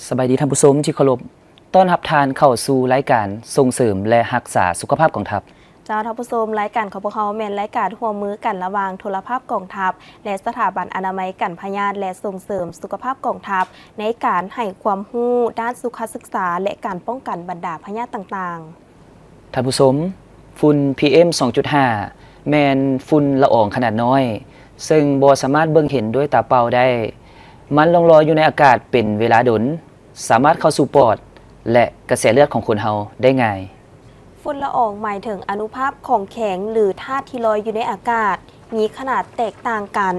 ສະບາຍດີທ່ານຜູ້ຊົມທີ່ເຄົາລົບ, ຕ້ອນຮັບທ່ານເຂົ້າສູ່ລາຍການສົ່ງເສີມ ແລະ ຮັກສາສຸຂະພາບກອງທັບ. ເຈົ້າ ທ່ານຜູ້ຊົມ, ລາຍການຂອງພວກເຮົາແມ່ນລາຍການຮ່ວມມືກັນລະຫວ່າງໂທລະພາບກອງທັບ ແລະ ສະຖາບັນອະນາໄມກັນພະຍາດ ແລະ ສົ່ງເສີມສຸຂະພາບກອງທັບ ໃນການໃຫ້ຄວາມຮູ້ດ້ານສຸຂະສຶກສາ ແລະ ການປ້ອງກັນບັນດາພະຍາດຕ່າງໆ. ທ່ານຜູ້ຊົມ, ຝຸ່ນ ພີເອັມ ສອງຈຸດຫ້າ ແມ່ນຝຸ່ນລະອອງຂະໜາດນ້ອຍ ເຊິ່ງບໍ່ສາມາດເບິ່ງເຫັນດ້ວຍຕາເປົ່າໄດ້. ມັນລ່ອງລອຍຢູ່ໃນອາກາດເປັນເວລາດົນ, ສາມາດເຂົ້າສູ່ປອດ ແລະ ກະແສເລືອດຂອງຄົນເຮົາໄດ້ງ່າຍ. ຝຸ່ນລະອອງໝາຍເຖິງອະນຸພາກຂອງແຂງ ຫຼື ທາດທີ່ລອຍຢູ່ໃນອາກາດ, ມີຂະໜາດແຕກຕ່າງກັນ,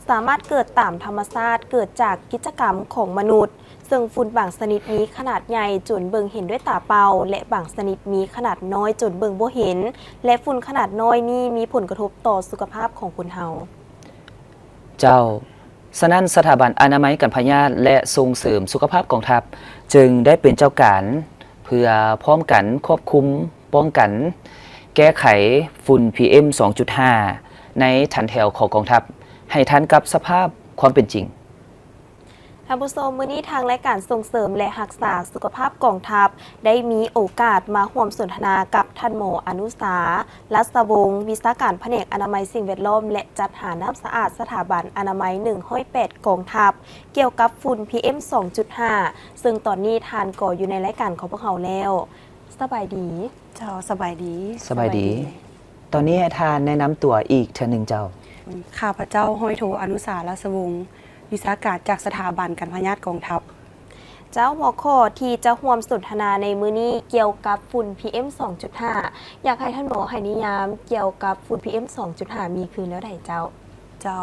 ສາມາດເກີດຕາມທຳມະຊາດ, ເກີດຈາກກິດຈະກຳຂອງມະນຸດ, ເຊິ່ງຝຸ່ນບາງຊະນິດມີຂະໜາດໃຫຍ່ຈົນເບິ່ງເຫັນດ້ວຍຕາເປົ່າ ແລະ ບາງຊະນິດມີຂະໜາດນ້ອຍຈົນເບິ່ງບໍ່ເຫັນ ແລະ ຝຸ່ນຂະໜາດນ້ອຍນີ້ມີຜົນກະທົບຕໍ່ສຸຂະພາບຂອງຄົນເຮົາ. ເຈົ້າ, ສະນັ້ນ ສະຖາບັນອະນາໄມກັນພະຍາດ ແລະ ສົ່ງເສີມສຸຂະພາບກອງທັບ ຈຶ່ງໄດ້ເປັນເຈົ້າການ ເພື່ອພ້ອມກັນຄວບຄຸມ, ປ້ອງກັນ, ແກ້ໄຂຝຸ່ນ ພີເອັມ ສອງຈຸດຫ້າ ໃນຖັນແຖວຂອງກອງທັບ ໃຫ້ທັນກັບສະພາບຄວາມເປັນຈິງ. ທ່ານຜູ້ຊົມ, ມື້ນີ້ທາງລາຍການສົ່ງເສີມ ແລະ ຮັກສາສຸຂະພາບກອງທັບ ໄດ້ມີໂອກາດມາຮ່ວມສົນທະນາກັບທ່ານໝໍ ອະນຸສາ ລັດສະວົງ, ວິຊາການພະແນກອະນາໄມສິ່ງແວດລ້ອມ ແລະ ຈັດຫານ້ຳສະອາດ ສະຖາບັນອະນາໄມໜຶ່ງຮ້ອຍແປດກອງທັບ ກ່ຽວກັບຝຸ່ນ ພີເອັມ ສອງຈຸດຫ້າ ເຊິ່ງຕອນນີ້ທ່ານກໍຢູ່ໃນລາຍການຂອງພວກເຮົາແລ້ວ. ສະບາຍດີ. ເຈົ້າ, ສະບາຍດີ. ສະບາຍດີ. ສະບາຍດີ. ຕອນນີ້ໃຫ້ທ່ານແນະນຳຕົວອີກເທື່ອໜຶ່ງເຈົ້າ. ຂ້າພະເຈົ້າ ຮ້ອຍໂທ ອະນຸສາ ລາຊະວົງ, ວິຊາການຈາກສະຖາບັນການພະຍາດກອງທັບ. ເຈົ້າ, ຫົວຂໍ້ທີ່ຈະຮ່ວມສົນທະນາໃນມື້ນີ້ກ່ຽວກັບຝຸ່ນ ພີເອັມ ສອງຈຸດຫ້າ ຢາກໃຫ້ທ່ານໝໍໃຫ້ນິຍາມກ່ຽວກັບຝຸ່ນ ພີເອັມ ສອງຈຸດຫ້າ ມີຄືແນວໃດເຈົ້າ? ເຈົ້າ,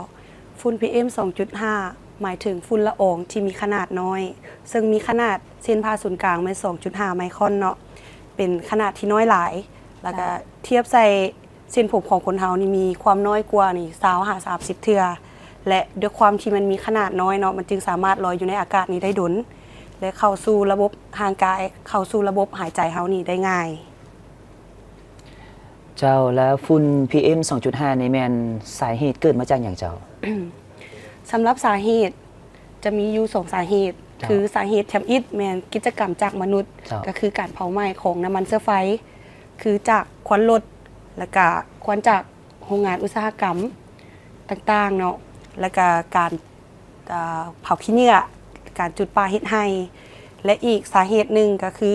ຝຸ່ນ ພີເອັມ ສອງຈຸດຫ້າ ໝາຍເຖິງຝຸ່ນລະອອງທີ່ມີຂະໜາດນ້ອຍ, ເຊິ່ງມີຂະໜາດເສັ້ນຜ່າສູນກາງແມ່ນ ສອງຈຸດຫ້າ ໄມຄອນເນາະ, ເປັນຂະໜາດທີ່ນ້ອຍຫຼາຍ, ແລ້ວກະ ເຈົ້າ ທຽບໃສ່ ເສັ້ນຜົມຂອງຄົນເຮົານີ້ມີຄວາມນ້ອຍກວ່ານີ້ ຊາວຫາສາມສິບເທື່ອ ແລະ ດ້ວຍຄວາມທີ່ມັນມີຂະໜາດນ້ອຍເນາະ, ມັນຈຶ່ງສາມາດລອຍຢູ່ໃນອາກາດນີ້ໄດ້ດົນ ແລະ ເຂົ້າສູ່ລະບົບຮ່າງກາຍ, ເຂົ້າສູ່ລະບົບຫາຍໃຈເຮົານີ້ໄດ້ງ່າຍ. ເຈົ້າ, ແລ້ວຝຸ່ນ ພີເອັມ ສອງຈຸດຫ້າ ນີ້ແມ່ນສາເຫດເກີດມາຈາກຫຍັງເຈົ້າ? ສຳລັບສາເຫດ ຈະມີຢູ່ສອງສາເຫດ, ເຈົ້າ ຄືສາເຫດທຳອິດແມ່ນກິດຈະກຳຈາກມະນຸດ, ເຈົ້າ ກໍຄືການເຜົາໄໝ້ຂອງນ້ຳມັນເຊື້ອໄຟ, ຄືຈາກຄວັນລົດ ແລ້ວກະຄວັນຈາກໂຮງງານອຸດສາຫະກຳຕ່າງໆເນາະ, ແລ້ວກະການ ເອີ ເຜົາຂີ້ເຫຍື້ອ, ການຈູດປ່າເຮັດໄຮ່ ແລະ ອີກສາເຫດໜຶ່ງກໍຄື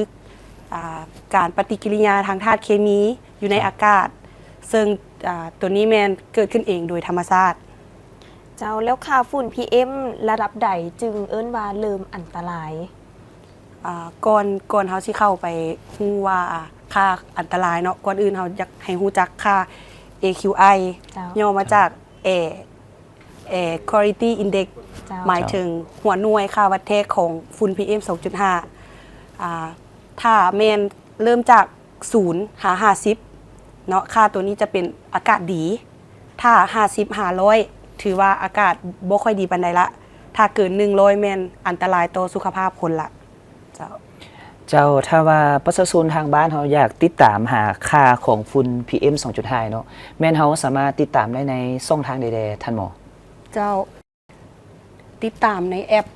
ອາ ການປະຕິກິລິຍາທາງທາດເຄມີຢູ່ໃນ ເຈົ້າ ອາກາດ, ເຊິ່ງ ອາ ຕົວນີ້ແມ່ນເກີດຂຶ້ນເອງໂດຍທຳມະຊາດ. ເຈົ້າ, ແລ້ວຄ່າຝຸ່ນ ພີເອັມ ລະດັບໃດຈຶ່ງເອີ້ນວ່າເລີ່ມອັນຕະລາຍ? ອາ ກ່ອນ ກ່ອນເຮົາຊິເຂົ້າໄປຮູ້ວ່າຄ່າອັນຕະລາຍເນາະ, ກ່ອນອື່ນເຮົາຢາກໃຫ້ຮູ້ຈັກຄ່າ ເອ ຄິວ ໄອ ເຈົ້າ ຫຍໍ້ມາຈາກ Air Air Quality Index ເຈົ້າ ໝາຍເຖິງຫົວໜ່ວຍຄ່າວັດແທກຂອງຝຸ່ນ ພີເອັມ ສອງຈຸດຫ້າ. ອາ ຖ້າແມ່ນເລີ່ມຈາກສູນຫາຫ້າສິບເນາະ, ຄ່າໂຕນີ້ຈະເປັນອາກາດດີ. ຖ້າຫ້າສິບຫາຮ້ອຍ ຖືວ່າອາກາດບໍ່ຄ່ອຍດີປານໃດລະ. ຖ້າເກີນໜຶ່ງຮ້ອຍ ແມ່ນອັນຕະລາຍຕໍ່ສຸຂະພາບຄົນລະ. ເຈົ້າ. ເຈົ້າ, ຖ້າວ່າປະຊາຊົນທາງບ້ານເຮົາຢາກຕິດຕາມຫາຄ່າຂອງຝຸ່ນ ພີເອັມ ສອງຈຸດຫ້າ ເນາະ, ແມ່ນເຮົາສາມາດຕິດຕາມໄດ້ໃນຊ່ອງທາງໃດແດ່ທ່ານໝໍ? ເຈົ້າ, ຕິດຕາມໃນແອັບ,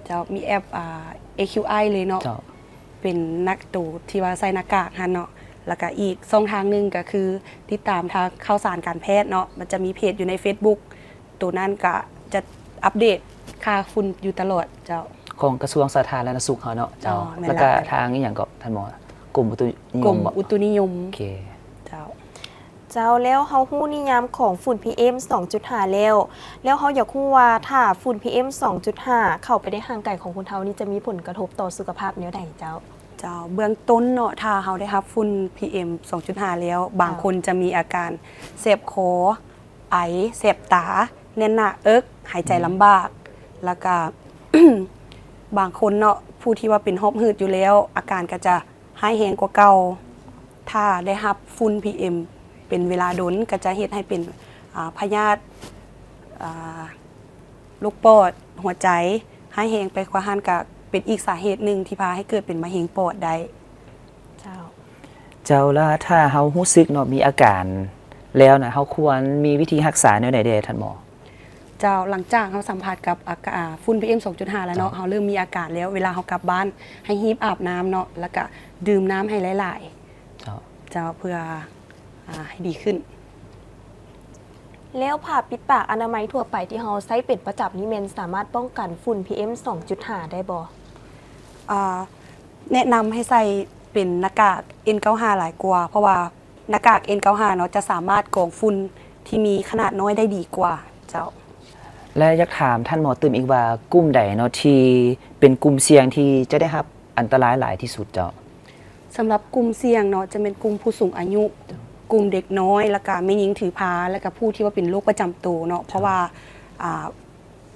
ເຈົ້າ, ມີແອັບ ອາ ເອ ຄິວ ໄອ ເລີຍເນາະ, ເຈົ້າ, ເປັນໜ້າໂຕທີ່ວ່າໃສ່ໜ້າກາກຫັ້ນເນາະ, ແລ້ວກະອີກຊ່ອງທາງໜຶ່ງກະຄືຕິດຕາມທາງຂ່າວສານການແພດເນາະ, ມັນຈະມີເພຈຢູ່ໃນເຟສບຸກ ໂຕນັ້ນກະຈະອັບເດດຄ່າຝຸ່ນຢູ່ຕະຫຼອດເຈົ້າ. ຂອງກະຊວງສາທາລະນະສຸກເຮົາເນາະເຈົ້າ. ອໍ ແມ່ນແລ້ວ. ແລ້ວກະທາງອີ່ຫຍັງເກາະທ່ານໝໍ? ກົມອຸຕຸນິຍົມ. ກົມອຸຕຸນິຍົມ. ໂອເຄ. ເຈົ້າ. ເຈົ້າ, ແລ້ວເຮົາຮູ້ນິຍາມຂອງຝຸ່ນ ພີເອັມ ສອງຈຸດຫ້າ ແລ້ວ, ແລ້ວເຮົາຢາກຮູ້ວ່າຖ້າຝຸ່ນ ພີເອັມ ສອງຈຸດຫ້າ ເຂົ້າໄປໃນຮ່າງກາຍຂອງຄົນເຮົານີ້ ຈະມີຜົນກະທົບຕໍ່ສຸຂະພາບແນວໃດເຈົ້າ? ເຈົ້າ, ເບື້ອງຕົ້ນເນາະ, ຖ້າເຮົາໄດ້ຮັບຝຸ່ນ ພີເອັມ ສອງຈຸດຫ້າ ແລ້ວ, ບາງ ເຈົ້າ ຄົນຈະມີອາການແສບຄໍ, ໄອ, ແສບຕາ, ແໜ້ນໜ້າເອິກ, ຫາຍໃຈ ອືມ ລຳບາກ, ແລ້ວກະ ບາງຄົນເນາະ ຜູ້ທີ່ວ່າເປັນຫອບຫືດຢູ່ແລ້ວ ອາການກໍຈະຮ້າຍແຮງກວ່າເກົ່າ. ຖ້າໄດ້ຮັບຝຸ່ນ ພີເອັມ ເປັນເວລາດົນ ກໍຈະເຮັດໃຫ້ເປັນ ອາ ພະຍາດ ອາ ໂລກປອດ, ຫົວໃຈ, ຮ້າຍແຮງໄປກວ່າຫັ້ນ ກໍເປັນອີກສາເຫດໜຶ່ງທີ່ພາໃຫ້ເກີດເປັນມະເຮັງປອດໄດ້. ເຈົ້າ. ເຈົ້າ, ລະຖ້າເຮົາຮູ້ສຶກເນາະ ມີອາການແລ້ວນະ ເຮົາຄວນມີວິທີຮັກສາແນວໃດແດ່ທ່ານໝໍ? ເຈົ້າ ຫຼັງຈາກເຮົາສຳຜັດກັບອາກາ ອາ ຝຸ່ນ ພີເອັມ ສອງຈຸດຫ້າ ແລ້ວເນາະ ເຈົ້າ ເຮົາເລີ່ມມີອາການແລ້ວ ເວລາເຮົາກັບບ້ານໃຫ້ຮີບອາບນ້ຳເນາະ ແລ້ວກະດື່ມນ້ຳໃຫ້ຫຼາຍໆ ເຈົ້າ ເຈົ້າ ເພື່ອ ອາ ໃຫ້ດີຂຶ້ນ. ແລ້ວຜ້າປິດປາກອະນາໄມທົ່ວໄປທີ່ເຮົາໃຊ້ເປັນປະຈຳນີ້ ແມ່ນສາມາດປ້ອງກັນຝຸ່ນ ພີເອັມ ສອງຈຸດຫ້າ ໄດ້ບໍ່? ອາ ແນະນຳໃຫ້ໃສ່ເປັນໜ້າກາກ ເອັນ ເກົ້າຫ້າ ຫຼາຍກວ່າ ເພາະວ່າໜ້າກາກ ເອັນ ເກົ້າຫ້າ ເນາະ ຈະສາມາດກອງຝຸ່ນທີ່ມີຂະໜາດນ້ອຍໄດ້ດີກວ່າ ເຈົ້າ. ແລະ ຢາກຖາມທ່ານໝໍຕື່ມອີກວ່າ ກຸ່ມໃດເນາະທີ່ເປັນກຸ່ມສ່ຽງທີ່ຈະໄດ້ຮັບອັນຕະລາຍຫຼາຍທີ່ສຸດເຈົ້າ? ສຳລັບກຸ່ມສ່ຽງເນາະ ຈະແມ່ນກຸ່ມຜູ້ສູງອາຍຸ, ເຈົ້າ ກຸ່ມເດັກນ້ອຍ ແລ້ວກະແມ່ຍິງຖືພາ ແລ້ວກະຜູ້ທີ່ວ່າເປັນໂລກປະຈຳໂຕເນາະ ເຈົ້າ ເພາະວ່າ ອາ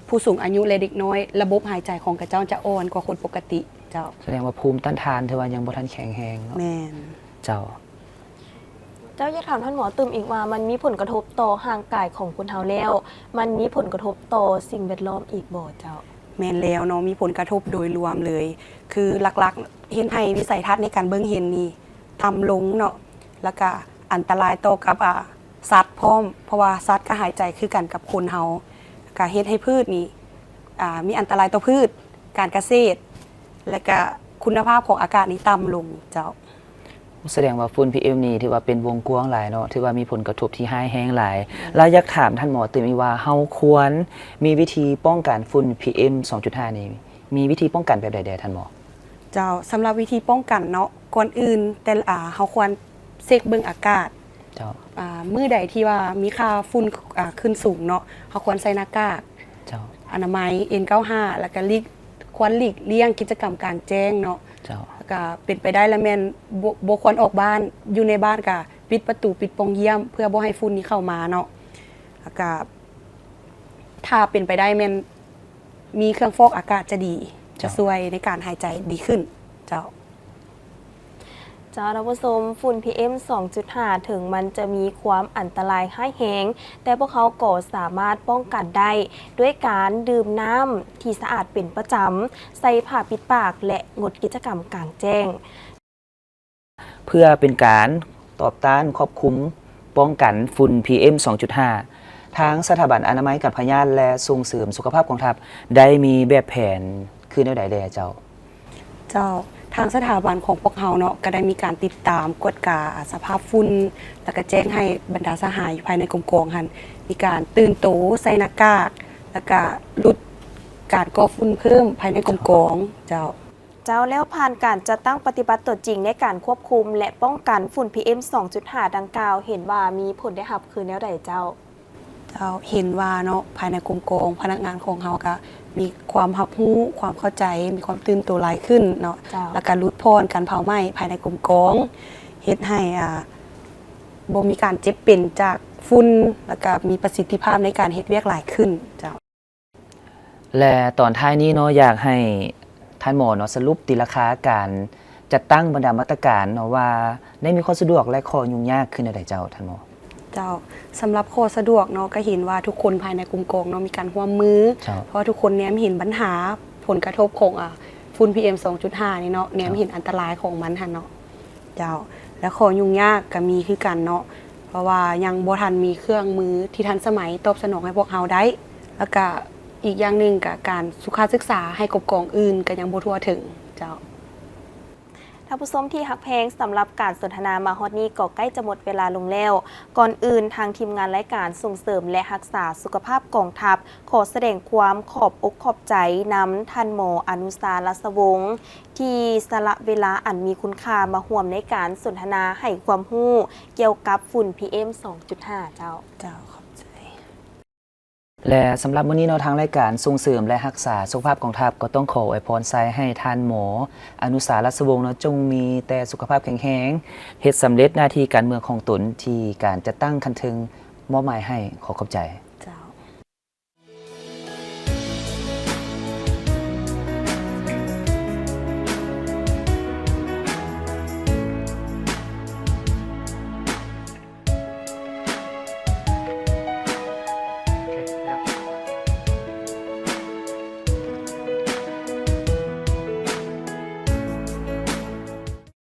ຜູ້ສູງອາຍຸ ແລະ ເດັກນ້ອຍ ລະບົບຫາຍໃຈຂອງເຂົາເຈົ້າຈະອ່ອນກວ່າຄົນປົກກະຕິ ເຈົ້າ. ສະແດງວ່າພູມຕ້ານທານຖືວ່າຍັງບໍ່ທັນແຂງແຮງເນາະ. ແມ່ນ. ເຈົ້າ. ເຈົ້າ ຢາກຖາມທ່ານໝໍຕື່ມອີກວ່າ ມັນມີຜົນກະທົບຕໍ່ຮ່າງກາຍຂອງຄົນເຮົາແລ້ວ ມັນມີຜົນກະທົບຕໍ່ສິ່ງແວດລ້ອມອີກບໍ່ເຈົ້າ? ແມ່ນແລ້ວເນາະ ມີຜົນກະທົບໂດຍລວມເລີຍ ຄືຫຼັກໆ ເຮັດໃຫ້ວິໄສທັດໃນການເບິ່ງເຫັນນີ້ຕ່ຳລົງເນາະ ແລ້ວກະອັນຕະລາຍຕໍ່ກັບ ອາ ສັດພ້ອມ ເພາະວ່າສັດກະຫາຍໃຈຄືກັນກັບຄົນເຮົາ ກະເຮັດໃຫ້ພືດນີ້ ອາ ມີອັນຕະລາຍຕໍ່ພືດ ການກະເສດ ແລະກະຄຸນນະພາບຂອງອາກາດນີ້ຕ່ຳລົງເຈົ້າ. ສະແດງວ່າຝຸ່ນ ພີເອັມ ນີ້ຖືວ່າເປັນວົງກວ້າງຫຼາຍເນາະ ຖືວ່າມີຜົນກະທົບທີ່ຮ້າຍແຮງຫຼາຍ. ແມ່ນ. ແລ້ວຢາກຖາມທ່ານໝໍຕື່ມອີກວ່າ ເຮົາຄວນມີວິທີປ້ອງກັນຝຸ່ນ ພີເອັມ ສອງຈຸດຫ້າ ນີ້ ມີວິທີປ້ອງກັນແບບໃດແດ່ທ່ານໝໍ? ເຈົ້າ ສຳລັບວິທີປ້ອງກັນເນາະ ກ່ອນອື່ນແຕ່ລະ ອາ ເຮົາຄວນເຊັກເບິ່ງອາກາດ ເຈົ້າ ອາ ມື້ໃດທີ່ວ່າມີຄ່າຝຸ່ນ ອາ ຂຶ້ນສູງເນາະ ເຮົາຄວນໃສ່ໜ້າກາກ ເຈົ້າ ອະນາໄມ ເອັນ ເກົ້າຫ້າ ແລ້ວກະຫຼີກ ຄວນຫຼີກລ່ຽງກິດຈະກຳກາງແຈ້ງເນາະ ເຈົ້າ ແລ້ວກະເປັນໄປໄດ້ລະແມ່ນບໍ່ ບໍ່ຄວນອອກບ້ານ ຢູ່ໃນບ້ານກະປິດປະຕູ ປິດປ່ອງຢ້ຽມ ເພື່ອບໍ່ໃຫ້ຝຸ່ນນີ້ເຂົ້າມາເນາະ ແລ້ວກະຖ້າເປັນໄປໄດ້ແມ່ນ ມີເຄື່ອງຟອກອາກາດຈະດີ ເຈົ້າ ຈະຊ່ວຍໃນການຫາຍໃຈດີຂຶ້ນ ເຈົ້າ. ເຈົ້າ ທ່ານຜູ້ຊົມ, ຝຸ່ນ ພີເອັມ ສອງຈຸດຫ້າ ເຖິງມັນຈະມີຄວາມອັນຕະລາຍຮ້າຍແຮງ, ແຕ່ພວກເຮົາກໍສາມາດປ້ອງກັນໄດ້ດ້ວຍການດື່ມນ້ຳທີ່ສະອາດເປັນປະຈຳ, ໃສ່ຜ້າປິດປາກ ແລະ ງົດກິດຈະກຳກາງແຈ້ງ. ເພື່ອເປັນການຕອບຕ້ານຄວບຄຸມປ້ອງກັນຝຸ່ນ ພີເອັມ ສອງຈຸດຫ້າ ທາງສະຖາບັນອະນາໄມການພະຍາດ ແລະ ສົ່ງເສີມສຸຂະພາບກອງທັບ ໄດ້ມີແບບແຜນຄືແນວໃດແດ່ເຈົ້າ? ເຈົ້າ, ທາງສະຖາບັນຂອງພວກເຮົາເນາະ ກໍໄດ້ມີການຕິດຕາມກວດກາສະພາບຝຸ່ນ ແລ້ວກໍແຈ້ງໃຫ້ບັນດາສະຫາຍພາຍໃນກົມກອງຫັ້ນ ມີການຕື່ນໂຕໃສ່ໜ້າກາກ ແລ້ວກໍຫຼຸດການກໍ່ຝຸ່ນເພີ່ມພາຍໃນກົມກອງ ເຈົ້າ. ເຈົ້າ, ແລ້ວຜ່ານການຈັດຕັ້ງປະຕິບັດຕົວຈິງໃນການຄວບຄຸມ ແລະ ປ້ອງກັນຝຸ່ນ ພີເອັມ ສອງຈຸດຫ້າ ດັ່ງກ່າວ ເຫັນວ່າມີຜົນໄດ້ຮັບຄືແນວໃດເຈົ້າ? ເຈົ້າ, ເຫັນວ່າເນາະ ພາຍໃນກົມກອງ ພະນັກງານຂອງເຮົາກະມີຄວາມຮັບຮູ້ ຄວາມເຂົ້າໃຈ ມີຄວາມຕື່ນໂຕຫຼາຍຂຶ້ນເນາະ ເຈົ້າ. ແລ້ວກະຫຼຸດຜ່ອນການເຜົາໄໝ້ພາຍໃນກົມກອງ ເຮັດໃຫ້ ອາ ບໍ່ມີການເຈັບເປັນຈາກຝຸ່ນ ແລ້ວກະມີປະສິດທິພາບໃນການເຮັດວຽກຫຼາຍຂຶ້ນ ເຈົ້າ. ແລະ ຕອນທ້າຍນີ້ເນາະ ຢາກໃຫ້ທ່ານໝໍເນາະ ສະຫຼຸບຕີລາຄາການຈັດຕັ້ງບັນດາມາດຕະການເນາະ ວ່າໄດ້ມີຂໍ້ສະດວກ ແລະ ຂໍ້ຫຍຸ້ງຍາກຄືແນວໃດເຈົ້າ ທ່ານໝໍ? ເຈົ້າ, ສຳລັບຂໍ້ສະດວກເນາະ ກໍເຫັນວ່າທຸກຄົນພາຍໃນກົມກອງເນາະ ມີການຮ່ວມມື ເຈົ້າ. ເພາະວ່າທຸກຄົນແນມເຫັນບັນຫາຜົນກະທົບຂອງ ອາ ຝຸ່ນ ພີເອັມ ສອງຈຸດຫ້າ ນີ້ເນາະ ແນມເຫັນອັນຕະລາຍຂອງມັນຫັ້ນເນາະ ເຈົ້າ. ແລະ ຂໍ້ຫຍຸ້ງຍາກກໍມີຄືກັນເນາະ ເພາະວ່າຍັງບໍ່ທັນມີເຄື່ອງມືທີ່ທັນສະໄໝຕອບສະໜອງໃຫ້ພວກເຮົາໄດ້ ແລ້ວກະອີກຢ່າງໜຶ່ງກະການສຸຂະສຶກສາໃຫ້ກົມກອງອື່ນກະຍັງບໍ່ທົ່ວເຖິງເຈົ້າ. ທ່ານຜູ້ຊົມທີ່ຮັກແພງ, ສຳລັບການສົນທະນາມາຮອດນີ້ກໍໃກ້ຈະໝົດເວລາລົງແລ້ວ. ກ່ອນອື່ນ, ທາງທີມງານລາຍການສົ່ງເສີມ ແລະ ຮັກສາສຸຂະພາບກອງທັບ ຂໍສະແດງຄວາມຂອບອົກຂອບໃຈນຳທ່ານໝໍ ອະນຸຊາ ລາຊະວົງ ທີ່ສະຫຼະເວລາອັນມີຄຸນຄ່າມາຮ່ວມໃນການສົນທະນາໃຫ້ຄວາມຮູ້ກ່ຽວກັບຝຸ່ນ ພີເອັມ ສອງຈຸດຫ້າ ເຈົ້າ. ເຈົ້າ, ຂອບໃຈ. ແລະ ສຳລັບມື້ນີ້ເນາະ ທາງລາຍການສົ່ງເສີມ ແລະ ຮັກສາສຸຂະພາບກອງທັບ ກໍຕ້ອງຂໍອວຍພອນໄຊໃຫ້ທ່ານໝໍ ອະນຸຊາ ລາຊະວົງເນາະ ຈົ່ງມີແຕ່ສຸຂະພາບແຂງແຮງ, ເຮັດສຳເລັດໜ້າທີ່ການເມືອງຂອງຕົນທີ່ການຈັດຕັ້ງຂັ້ນເທິງມອບໝາຍໃຫ້. ຂໍຂອບໃຈ.